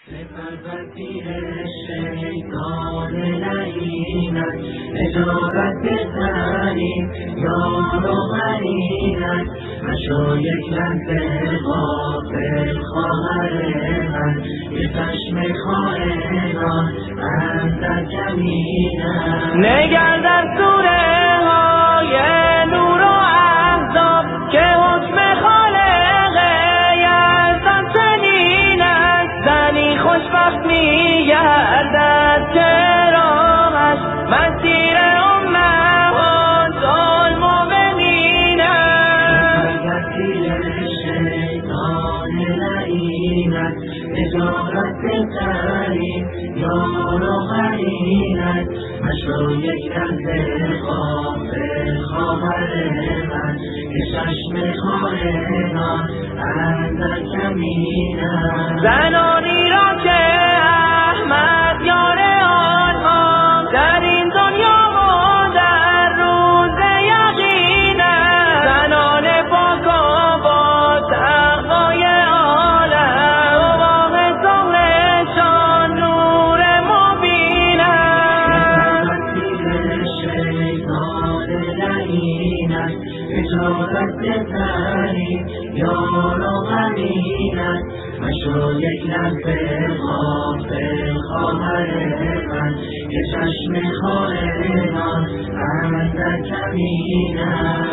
شیطان لعینت اجابت بزنی یار و قرینت، مشو یک لحظه غافل خواهر من که چشم خائنان اندر کمینت. نگر در سوره های نور و احزاب که حکم خالق یزدان چنین است، زنی خوشبخت می‌گردد که راهش مسیر امهات المؤمنین است. تیر شیطان لعینت اجابت بزنی یار و قرینت، مشو یک لحظه غافل خواهر من که چشم خائنان اندر کمینت. زنانی را که احمد یار آنها در این دنیا و در روز یقین است، زنان پاک و با تقوای عالم گواه ظهرشان نور مبین است. تیر شیطان لعینت اجابت بزنی یار و قرینت، مشو یک لحظه غافل خواهر من که چشم خائنان اندر کمینت.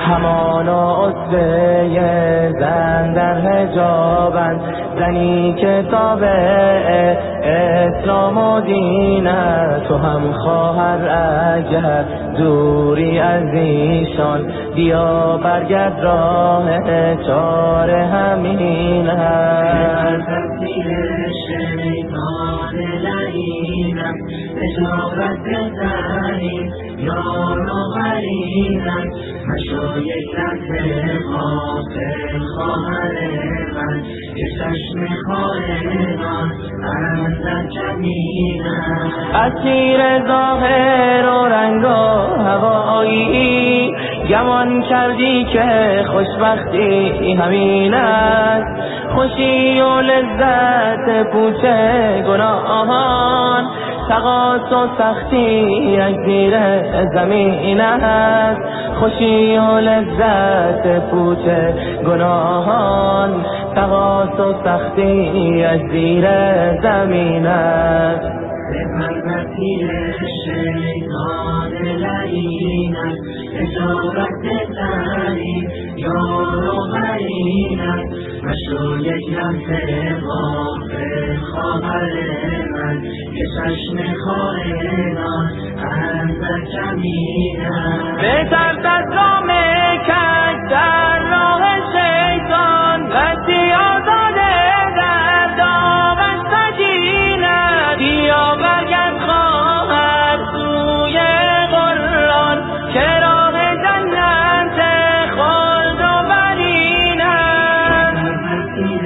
همانا اسوه زن در حجابند، زنی که تابع اسلام و دین است. تو هم خواهر اگر دوری از ایشان، بیا برگرد راه چاره همین است. تیر شیطان لعینت اجابت بزنی یار و قرینت، مشو یک لحظه غافل خواهر من که چشم خائنان اندر کمینت. اسیر ظاهر و رنگ و هوایی، گمان کردی که خوشبختی همین است. خوشی و لذت پوچ گناهان، تقاص و سختی از زیر زمین است. خوشی و لذت پوچ گناهان، تقاص و سختی از زیر زمین است. تیر شیطان لعینت اجابت بزنی یار و قرینت، مشو یک لحظه غافل خواهر من که چشم خائنان اندر کمینت. بترس از رام کج در راه شیطان، بسی آزاده در دامش سجینت. بیا برگرد خواهر سوی قرآن که راه جنت خلد و برین است. تیر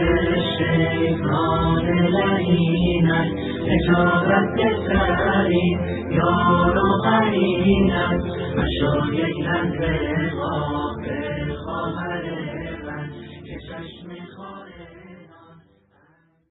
شیطان لعینت اجابت بزنی یار و قرینت، مشو یک لحظه غافل.